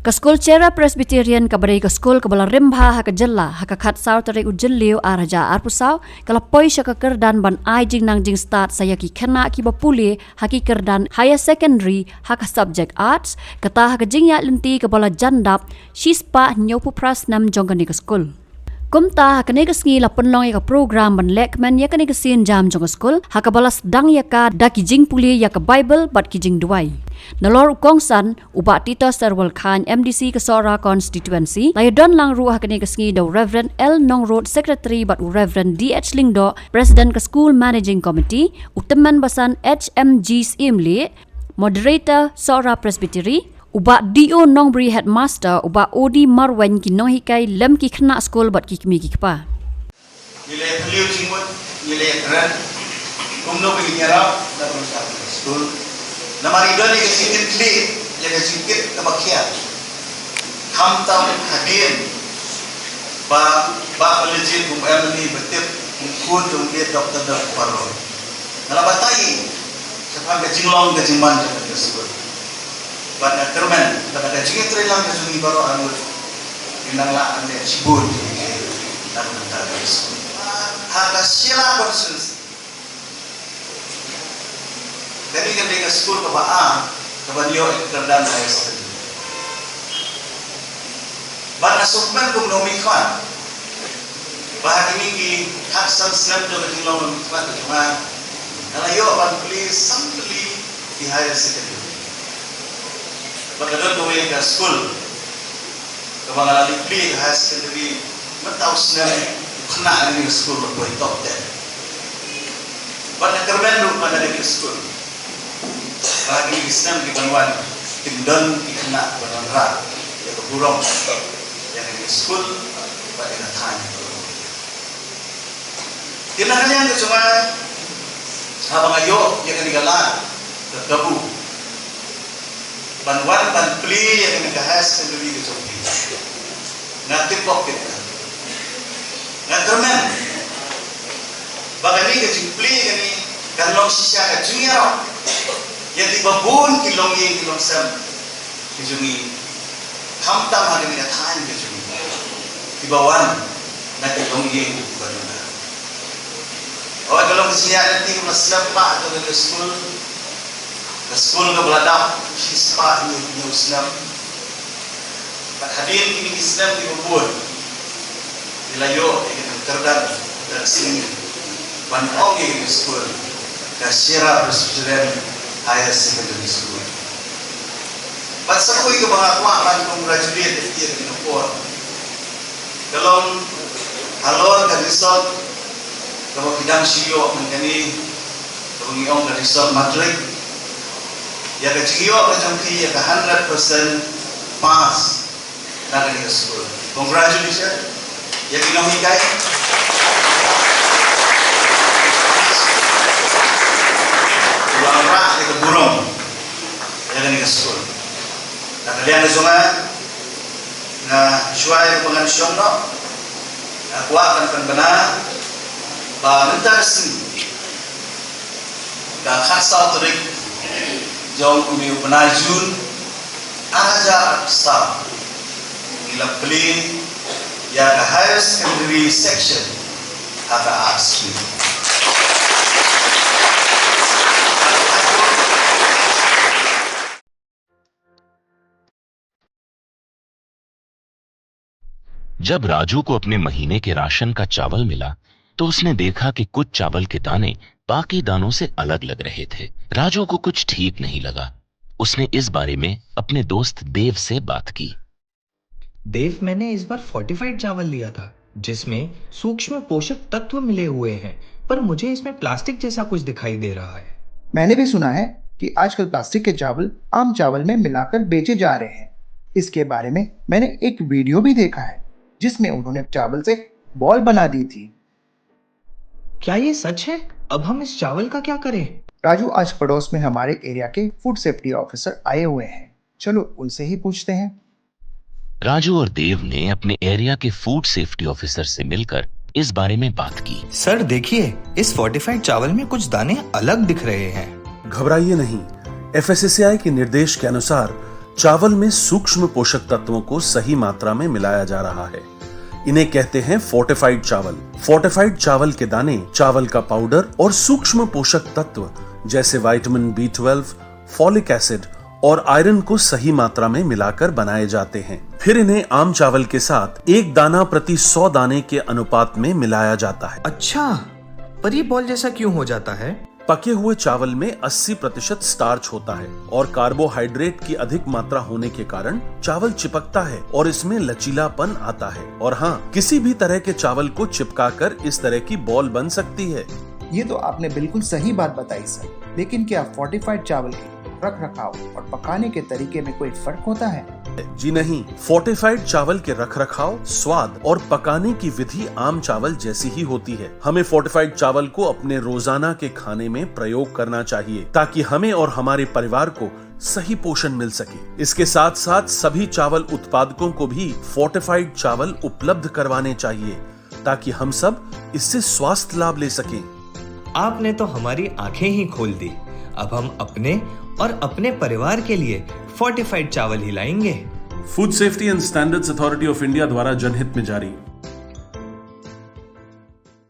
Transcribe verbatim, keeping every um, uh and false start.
Ka skul Cherra Presbyterian kaba dei ka skul kaba la rim bha ha ka jylla ha ka khatsaw tarik u Jylliew ar hajar arphew saw, ka la poi sha ka kyrdan ban ai jingnang jingstad sa ïa ki khynnah kiba pule ha ki kyrdan higher secondary ha ka subject arts, kata ha ka jingïaid lynti kaba la jan dap shispah hynñiewphew phra snem jong kane ka skul. Kumta ha kane ka sngi la pynlong ïa ka program ban lehkmen ïa kane ka sienjam jong ka skul ha kaba la sdang ïa ka da ki jingpule ïa ka Baibl bad ki jingduwai. Nalor u kongsan, u Bah Titos Terwal Chyne, M D C ka Sohra Constituency, la ïadon lang ruh ha kane ka sngi da u Reverend L Nongrut, Secretary, bad u Reverend D H Lyngdoh, President ka School Managing Committee, u tymmen basan H M G Syiemlieh, Moderator Sohra Presbytery, u Bah D O Nongbri, Headmaster, u Bah O D Marwein, ki nonghikai lem ki khynnah skul bad ki kmie ki kpa. Ngi la pynlong jingmut, ngi la kren. Kumno ba ngi ïarap na ka bynta ka skul. Namar ngi don ïa ka jingkit khlieh, ïa ka jingkit kaba khia. Khamtam hadien ba, ba Bah Lajin, kum M L A ba tip, kum khun jong u Doctor Dr. Parlor. Nga la batai shaphang ka jinglong ka jingman jong ka skul. Bad nga kyrmen ba da ka jingïatreilang ka jong ngi baroh arngut, ngin nang lah ban leh shibun jingïatreilang na ka bynta ka skul. Ha ka Cherra constituency, kane ka dei ka skul kaba ar kaban ïoh ïa ka kyrdan higher secondary. Bad nga sngewkmen kum u nongmihkhmat ba ha kine ki khatsan snem jong ka jinglong nongmihkhmat ka jong nga, nga la ïoh ban plie san tylli ki higher secondary. Bad ka don kawei ka skul kaba nga la leit plie ka higher secondary, mynta u snem u khynnah ha kane ka skul u la poi top ten. Bad nga kyrmen ruh ba na kane ka skul, ba ha kine ki snem ki ban wan kin don ki khynnah kiban wanrah ïa ka burom ïa kane ka skul bad ïa ka thaiñ. Te na ka liang ka jong nga, haba nga ïoh ïa kane ka lad, ka kabu ban wan ban plie ïa kane ka higher secondary ka jong phi, nga tip bok ïa ka. Nga kyrmen ba kane ka jingplie kane kan long shisha ka jingïarap ïa kiba bun ki longïing ki longsem ki jong ngi, khamtam ha kane ka thaiñ ka jong ngi, kiba wan na ki longïing kiba duna. Hooid, ka long ka jingïaid lynti kaba slem bha jong kane ka skul. Ka skul kaba la dap shispah hynñiew snem. Bad hadien kine ki snem kiba bun, ngi la ïoh ïa ka kyrdan ka sngi ban ong ïa kane ka skul ka Cherra Presbyterian Higher Secondary School. Bad sa kawei kaba nga kwah ban congratulate ïa ka dei na por, ka long halor ka result kaba phi dang shu ïoh mynta kane, kaba ngi ong ka result matric, ïa ka jingïoh ka jong phi ïa ka hundred percent pass na kane ka skul. Congratulations ïa ki nonghikai. Wanrah ïa ka burom ïa kane ka skul. Na ka liang ka jong nga, nga shuwa ïa kaba ngan shong noh, nga kwah ban pynbna ba mynta ka sngi, ka khatsaw tarik jong une u bnai June, ar hajar arphew saw, ngi la plie ïa ka higher secondary section ha ka Arts Stream. जब राजू को अपने महीने के राशन का चावल मिला, तो उसने देखा कि कुछ चावल के दाने बाकी दानों से अलग लग रहे थे। राजू को कुछ ठीक नहीं लगा। उसने इस बारे में अपने दोस्त देव से बात की। देव, मैंने इस बार फोर्टिफाइड चावल लिया था, जिसमें सूक्ष्म पोषक तत्व मिले हुए हैं, पर मुझे इसमें प्लास्टिक जैसा कुछ दिखाई दे रहा है। मैंने भी सुना है कि आजकल प्लास्टिक के चावल आम चावल में मिलाकर बेचे जा रहे हैं। इसके बारे में मैंने एक वीडियो भी देखा है, जिसमें उन्होंने चावल से बॉल बना दी थी। क्या ये सच है? अब हम इस चावल का क्या करें? राजू आज पड़ोस में हमारे एरिया के फूड सेफ्टी ऑफिसर आए हुए हैं, चलो उनसे ही पूछते हैं। राजू और देव ने अपने एरिया के फूड सेफ्टी ऑफिसर से मिलकर इस बारे में बात की। सर, देखिए, इस फोर्टिफाइड चावल में कुछ दाने अलग दिख रहे हैं। घबराइए नहीं, एफएसएसएआई के निर्देश के अनुसार चावल में सूक्ष्म पोषक तत्वों को सही मात्रा में मिलाया जा रहा है। इन्हें कहते हैं फोर्टिफाइड चावल। फोर्टिफाइड चावल के दाने, चावल का पाउडर और सूक्ष्म पोषक तत्व जैसे vitamin B twelve, folic acid और आयरन को सही मात्रा में मिलाकर बनाए जाते हैं। फिर इन्हें आम चावल के साथ एक दाना प्रति सौ दाने के अनुपात में मिलाया जाता है। अच्छा, पर ये बॉल जैसा क्यों हो जाता है? पके हुए चावल में अस्सी प्रतिशत स्टार्च होता है और कार्बोहाइड्रेट की अधिक मात्रा होने के कारण चावल चिपकता है और इसमें लचीलापन आता है। और हाँ, किसी भी तरह के चावल को चिपकाकर इस तरह की बॉल बन सकती है। ये तो आपने बिल्कुल सही बात बताई सर, लेकिन क्या फोर्टिफाइड चावल के रख रखाव और पकाने के तरीके में कोई फर्क होता है? जी नहीं, फोर्टिफाइड चावल के रखरखाव, स्वाद और पकाने की विधि आम चावल जैसी ही होती है। हमें फोर्टिफाइड चावल को अपने रोजाना के खाने में प्रयोग करना चाहिए, ताकि हमें और हमारे परिवार को सही पोषण मिल सके। इसके साथ साथ सभी चावल उत्पादकों को भी फोर्टिफाइड चावल उपलब्ध करवाने चाहिए, ताकि हम सब इससे स्वास्थ्य लाभ ले सकें। आपने तो हमारी आंखें ही खोल दी। अब हम अपने और अपने परिवार के लिए फोर्टिफाइड चावल ही लाएंगे। Food safety and standards authority of India द्वारा जनहित में जारी।